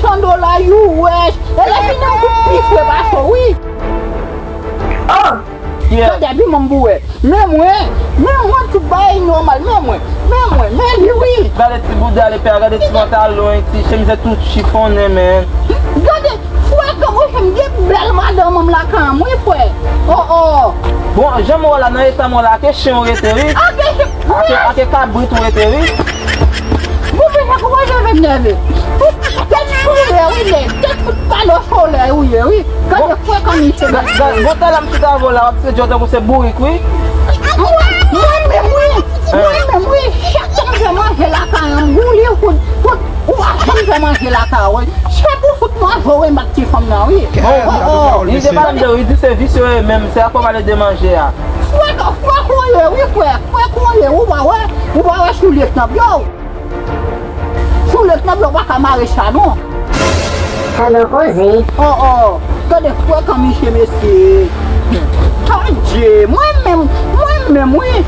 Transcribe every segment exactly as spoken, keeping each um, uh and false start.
san dola, you wè. E lè fini, yon kout pifre pa cho, wi. Oh! Kiyès? Tande, epi manm pou wè. Men mwen, men mwen, tout bagay nòmal, men mwen, men mwen, men li, wi. Gade ti bouda lepè a, gade ti pantalon, ti chemiz tout chifonnen, men. Gade, frè, kòman m gen bèl madanm lakay mwen, wi, frè. Oh, oh. Bon, jan m wè w la, nan eta m wè w la, ake chen w rete, wi. Ake chen, wi. Ake, ake kabrit w rete, wi. Bon, men sa kòmanse fè m nève. Tèt fout, wi, nèg. Tèt fout pano solèy ou ye, wi. Gade frekan misye. Bon, talè m chita avè w la, w ap se djòl tankou se bourik, wi. Mwen, mwen menm, wi. Mwen menm, wi. Chak tan m fè manje lakay an, m boule fout, fout. Ou pa janm fè manje lakay ou, wi. Se pou fout manje, wi, m ak ti fanm nan, wi. Oh, oh, oh. Li depann de, li di se visye yo ye menm, se a fò pale de manje a. Frè, frè konye, wi, frè. Frè konye, ou pa wè, ou pa wè soulye knòp yo. Soulye knòp yo pa ka mare sa non. Sa bon koze. Oh, oh. Gade frekan misye, mesye. Adje, mwen menm, mwen menm, wi.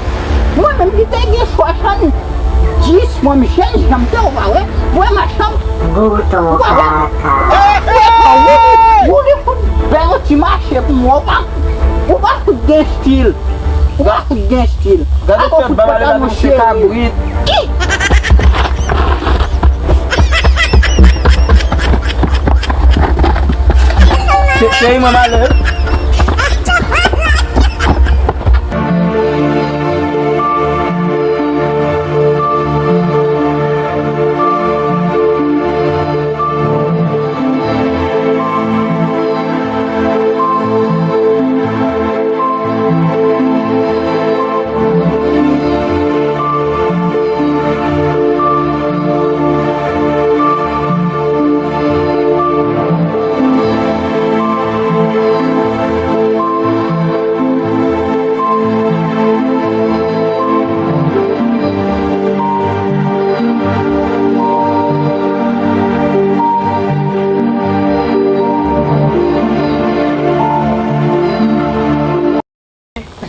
Mwen menm ki te gen swasanndis, mwen m jèn jan m te, ou pa wè. Mwen machann. Bouton kaka. Ou pa wè. Ou li fout bè yon ti mache pou mwen. Ou pa, ou pa fout gen stil. Ou pa fout gen stil. Gade fè baba le gade se kabrit. Ki? Se, se yon mwen malè.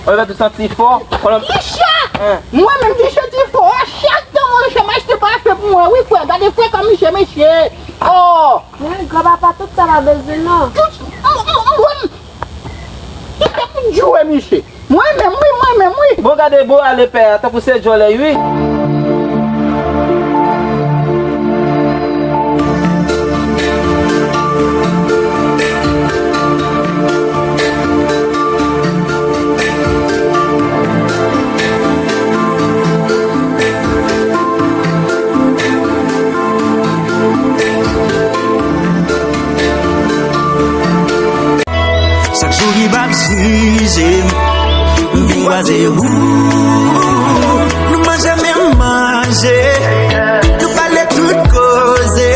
Ou santi fò? Kicha! Mwen menm ki santi fò a, chak tan mwen menm m achte pafen pou mwen, wi, frè. Gade frekan misye, mesye. Oh! Wi, granpapa, tout sa pa bezwen, non. Tout, mwen, mwen, mwen, li te pou djouwe misye. Mwen menm, wi, mwen menm, wi. Bon, gade bo a lepè a, tankou se djòlèy, wi. Kraze ou, nou manje menm manje, nou pale tout koze,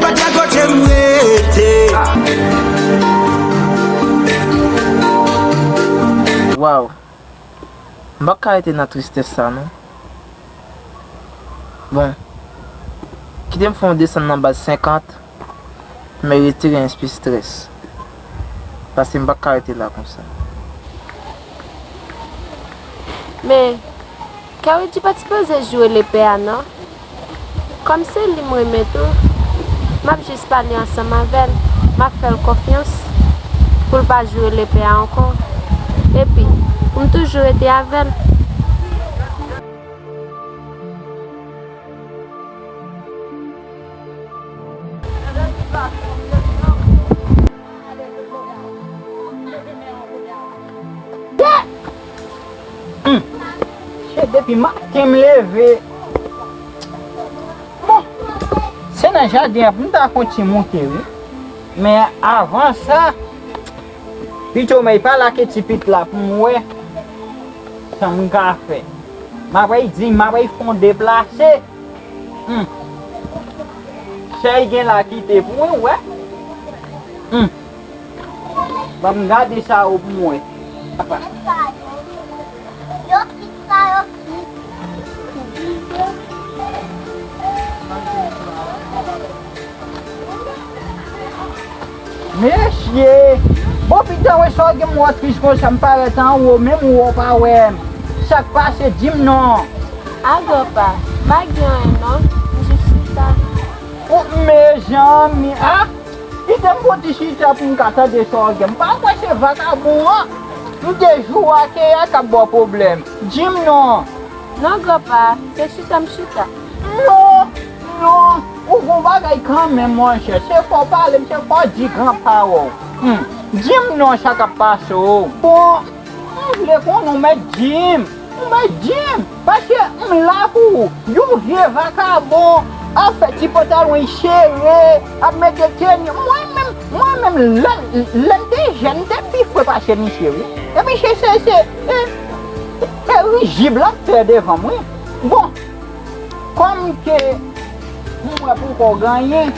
pa gen kote m rete. Waw. M p ap ka rete nan tristès sa non. Bon, kite m fè yon desann nan baz senkant, men retire espri strès. Paske m p ap ka rete la konsa. Men, Kerry pa t sipoze joure lepè a non. Kòm se li m renmen tou, m ap jis pale ansanm avè l, m ap fè l konfyans pou l pa joure lepè a ankò. Epi, pou m toujou rete avè l. Hum. Se depi maten m leve. Bon, se nan jaden an pou m ta fè yon ti moute, wi. Men avan sa, pito m pa lage ti pit la pou m wè sa m ka fè. M apral di, m apral fè yon deplase. Hmm. Chèy gen la kite pou mwen, wè. Hmm. Ban m gade sa yo pou mwen. Apa. Mesye! Bon, pita wè sa w gen m wè tris konsa, m parèt anwo, menm ou wè w pa wè m. Sa k pase, di m non. A granpa, m pa gen anyen non, m jis chita. O, mezanmi, a! Kite m fon ti chita pou m ka tande sa w gen. M pa kwè se vakabon an. M te jou a ke a k ap ba w pwoblèm. Di m non. Non, granpa, se chita m chita. Non, non, ou gon bagay kanmenm, monchè. Se fò w pale m, se fò w di gran pawòl. Hmm. Di m non, sa k ap pase w. Bon, m vle konnen, ou mèt di m. Ou mèt di m. Paske m la pou ou. Yon vye vakabon ap fè ti pantalon sere, ap mete teni. Mwen menm, mwen menm, lè, lè m te jèn, m te pi fre pase misye, wi. E misye se, se, e, e rijib l ap fè devan m, wi. Bon, kòm ke m wè poko gen anyen,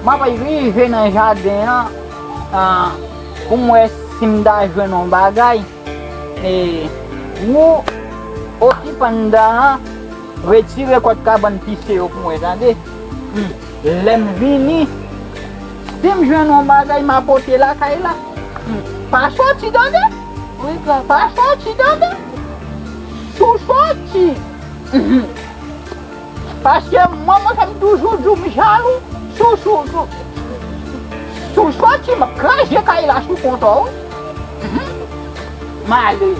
m ap rive nan jaden an, a, pou m wè si m ta jwenn yon bagay. E, ou, okipan da an, retire kòd kabann pise yo pou mwen, tande? Hmm. Lè m vini, si m jwenn yon bagay, m a pote lakay la. Hmm. Pa soti, tande? Wi, granpa. Pa soti, tande? Si w soti, hmm. Paske mwen, mwen fè m toujou di w m jalou. Si w, si w, si w, si w soti, m ap kraze kay la sou kont ou, wi. Mhm. M ale.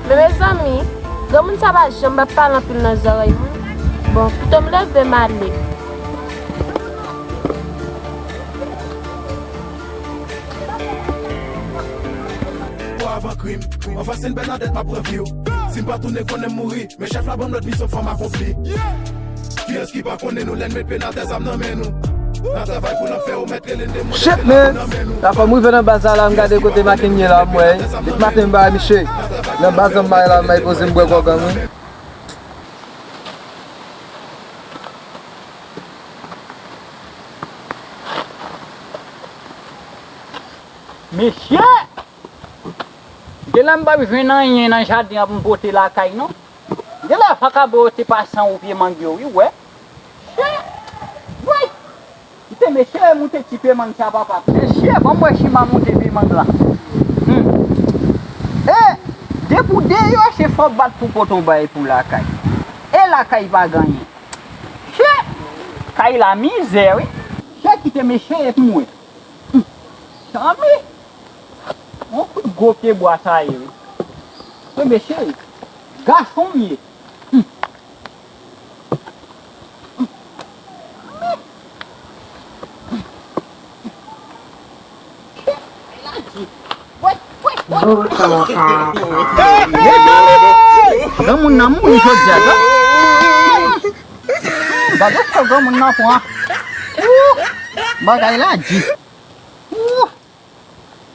Men mezanmi, granmoun sa pa janm ap pale anpil nan zòrèy moun. Bon, pito m leve m ale. Pou avan krim, anvan Sen Bènadèt m ap pran vi w. Si m pa tounen konnen m mouri, men chèf la ban m lòd misyon fò m akonpli. Kiyès ki pa konnen nou lè n met pye n atè zam nan men nou. N ap travay pou lanfè ou mèt rele n demoun. Shit, man! Nan men nou. Afè m rive nan baz la, la m gade kote Makenn ye la, m wè. Depi maten m pa wè misye. Nan baz la m bay la, m bay poze m bwè gwòg an mwen. Mesye! Genlè m p ap jwenn anyen nan jaden an pou m pote lakay non. Genlè vakabon yo te pase anwo pye mang yo wi, w wè. Mesye! Woy! Kite mesye moute ti pye mang sa papa. Mesye, ban m wè si m a moute pye mang la. Hmm. E, depi w deyò, se fò w bat pou pote yon bagay pou lakay. E lakay pa gen anyen. Mesye! Kay la mizè wi. Mesye, kite mesye epi m wè. Hmm. Zanmi! Yon kout gwo pye bwa sa ye wi. Wi mesye, gason m ye. Hmm. Bouton apa? Granmoun nan mouri jodi a, gade. Gade sa granmoun nan pran. Ooh. Bagay la di. Wouh.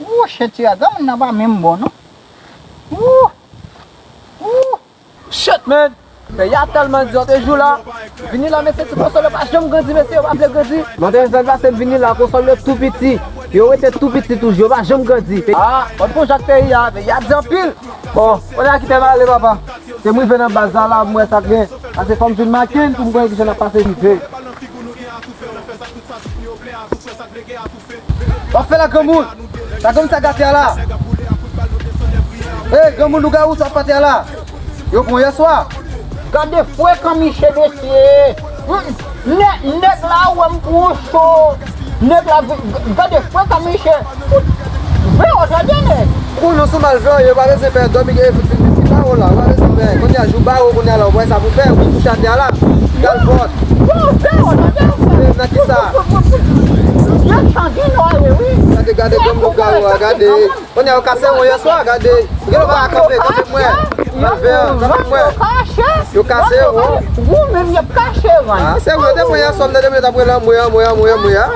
Wouh, chèt ya, granmoun nan pa menm bon, non. Wouh. Wouh. Shit, man. Peyi a tèlman di, yon te jou la, vini la, mesye, ti konsòl yo pa janm grandi, mesye, yo pa vle grandi. Nan dènye tan pase, m vini la, konsòl yo tou piti. Yo rete tou piti toujou, yo pa janm grandi. Ah, mwen pran jak peyi a, peyi a di anpil. Bon, kounye a kite m ale, papa. Se m rive nan baz la, la, m wè sa k gen. Pase fò m jwenn Maken pou m konnen kijan n ap pase rive. W ap fè la, granmoun? Sa granmoun sa gate a la? Ey, granmoun lougawou, sa w ap fè atè a la? Yo pran w yèswa? Gade frekan miche, mesye. Hmm, nèg, nèg la wè m pran cho. Nèg la, gade frekan miche. Vè w, tande, nèg. Ou konnen sou mal fè, yo pa bezwen pè dòmi gen fout vin vin ba w la, ou pa bezwen pè. Kounye a, jou ba w, kounye a la, ou wè sa pou fè, ou vin kouche atè a la. Gal vòt. Bon, vè w, tande. Nan ki sa? Yo change nò, wi. Gade, gade, granmoun lougawou a, gade. Kounye a, yo kase w yèswa, gade. Gen lè w pa ka kanpe, kanpe mwen. Yo vè, kanpe mwen. Yo kase w. Ou menm, y ap kache w. Ah, se vre, te mwen yèswa, m tande mwen t ap rele anmwe, anmwe, anmwe, anmwe, ah.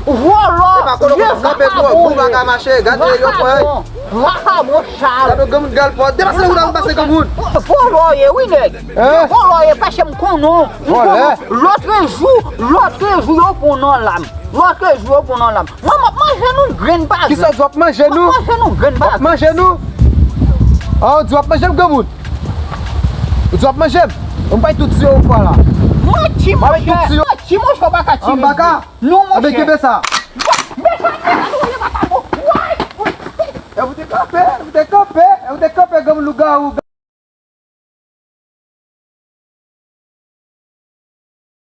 Vòlò. E pa konnen kanpe pou ou, pou w pa ka mache, gade, yo pran. Vakabon, chal. Gade, granmoun gal pòt. Depase ou la, ou pase granmoun. Vòlò ye, wi, nèg. Hein? Vòlò ye, paske m konnen w. Vòlè. Lòtrejou, lòtrejou, yo pran non la m. Lòtrejou, yo pran non la m. Mwen, m ap manje nou grenn pa grenn. Kisa w di w ap manje nou? M ap manje nou grenn pa grenn. W ap manje nou? Ah, w di w ap manje m, granmoun? Ou di w ap manje m? Ou bay tout tiyo yon fwa la. Manti, monchè. Manti, monchè, w pa ka tire. Anba ka? Non, monchè. Anben, kenbe sa. Mechan, mechan, mechan, mechan. E ou te kanpe, ou te kanpe, ou te kanpe, granmoun lougawou.